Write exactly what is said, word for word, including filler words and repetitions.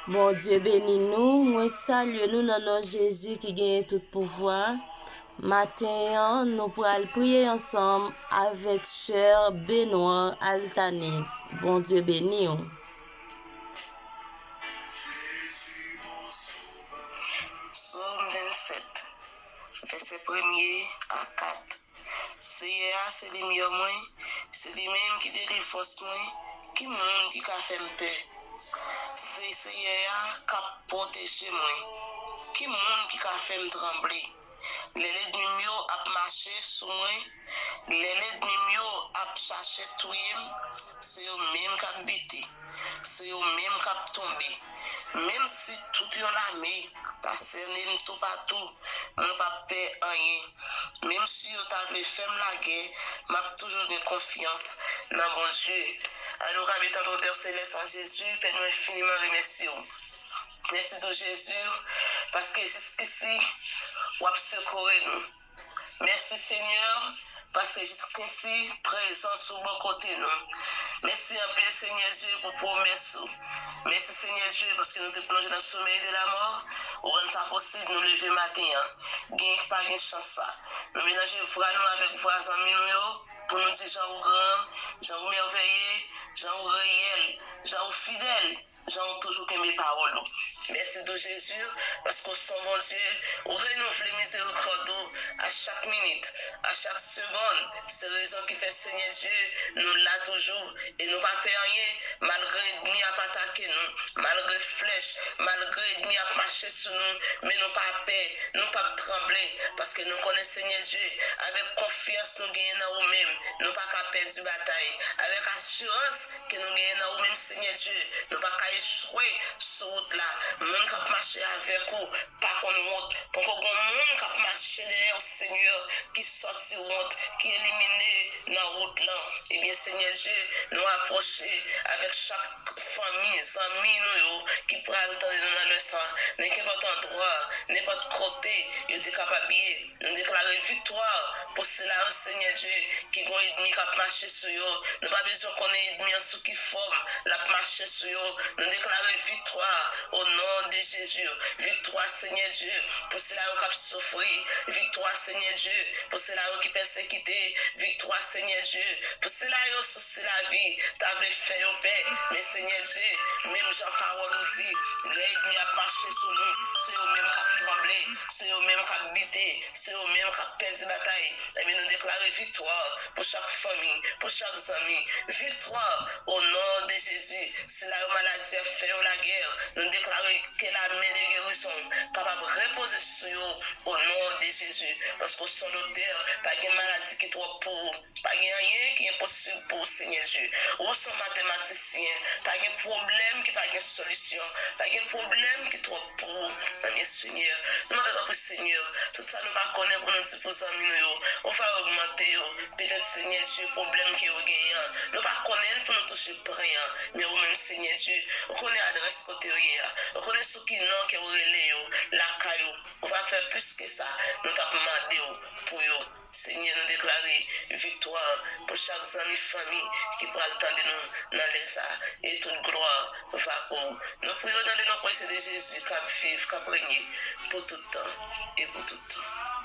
Bondye beni nou. Mwen salye nou nan non Jezi ki genyen tout pouvwa. Maten an, nou pral priye ansanm avèk sè Benoit Altanez. Bondye beni w. Sòm vennsèt, vèsè premye a kat. Seyè a se limyè mwen, se li menm ki delivrans mwen, ki moun ki ka fè m pè? Se Seyè a k ap pwoteje mwen, ki moun ki ka fè m tranble? Lè lènmi m yo ap mache sou mwen, lè lènmi m yo ap chache touye m, se yo menm k ap bite, se yo menm k ap tonbe. Menm si tout yon lame ta sènen m toupatou, mwen p ap pè anyen. Menm si yo ta vle fè m lagè, m ap toujou gen konfyans nan Bondye. Alo, ka met antre Pè Selès an Jezi, Pè, nou enfiniman remèsye w. Mèsi tou Jezi, paske jiskisi w ap sekore nou. Mèsi Senyè, paske jiskisi prezans ou bò kote nou. Mèsi anpil Senyè Dye pou pwomès ou. Mèsi Senyè Dye, paske nou te plonje nan somèy de lamò, ou rann sa posib, nou leve maten an. Gen pa gen chans sa. Nou melanje vwa nou avèk vwa zanmi nou yo, pou nou di jan ou gran, jan ou mèvèye, jan ou reyèl, jan ou fidèl, jan ou toujou kenbe pawòl ou. Mèsi tou Jezi, paske w se yon Bondye, ou renouvle mizerikòd ou a chak minit, a chak segonn. Se rezon ki fè Senyè Dye, nou la toujou e nou pa pè anyen, malgre ènmi ap atake nou, malgre flèch, malgre ènmi ap mache sou nou, men nou pa pè, nou p ap tranble, paske nou konnen Senyè Dye, avèk konfyans nou genyen nan ou menm, nou pa ka pèdi batay, avèk asirans ke nou genyen nan ou menm Senyè Dye, nou pa ka echwe sou wout la. Moun k ap mache avèk ou pa konn wont. Poko gon moun k ap mache dèyè w Senyè ki sòti wont, ki elimine nan wout lan. Ebyen Senyè Dye, nou apwoche avèk chak fanmi, zanmi nou yo ki pral tande nou nan lè sa, nenpòt andwa, nenpòt kote yo te kapab ye. Nou deklare viktwa pou sila yo, Senyè Dye, ki gon ènmi k ap mache sou yo. Nou pa bezwen konnen ènmi an sou ki fòm l ap mache sou yo. Nou deklare viktwa o non de Jezi. Viktwa, Senyè Dye, pou sila yo k ap soufri. Viktwa, Senyè Dye, pou sila yo ki pèsekite. Viktwa, Senyè Dye, pou sila yo sou si lavi ta vle fè yo pè. Men, Senyè Dye, menm jan pawòl ou di, lè ènmi ap mache sou nou, se yo menm k ap tranble, se yo menm k ap bite, se yo menm k ap pèdi batay. Ebyen, nou deklare viktwa pou chak fanmi, pou chak zanmi. Viktwa o non de Jezi. Sila yo maladi ap fè yo lagè, nou deklare ke lame de gerizon kapab repoze sou yo o non de Jezi. Paske w se yon dòktè, pa gen maladi ki twòp pou ou. Pa gen anyen ki enposib pou ou, Senyè Dye. Ou se yon matematisyen. Pa gen pwoblèm ki pa gen solisyon. Pa gen pwoblèm ki twòp pou ou. Ebyen, Senyè, nou mande tanpri, Senyè, tout sa nou pa konnen pou nou di pou zanmi nou yo, ou va ogmante yo. Petèt, Senyè Dye, pwoblèm ke yo genyen an, nou pa konnen l pou nou touche pwen an. Men ou menm, Senyè Dye, ou konnen adrès kote yo ye a. Ou konnen sou ki non ke ou rele yo, lakay ou. Ou va fè plis ke sa nou t ap mande w pou yo. Senyè, nou deklare viktwa pou chak zanmi, fanmi ki pral tande nou nan lè sa a, e tout glwa va pou ou. Nou priye w nan le non presye de Jezi k ap viv, k ap renye pou tout tan e pou tout tan.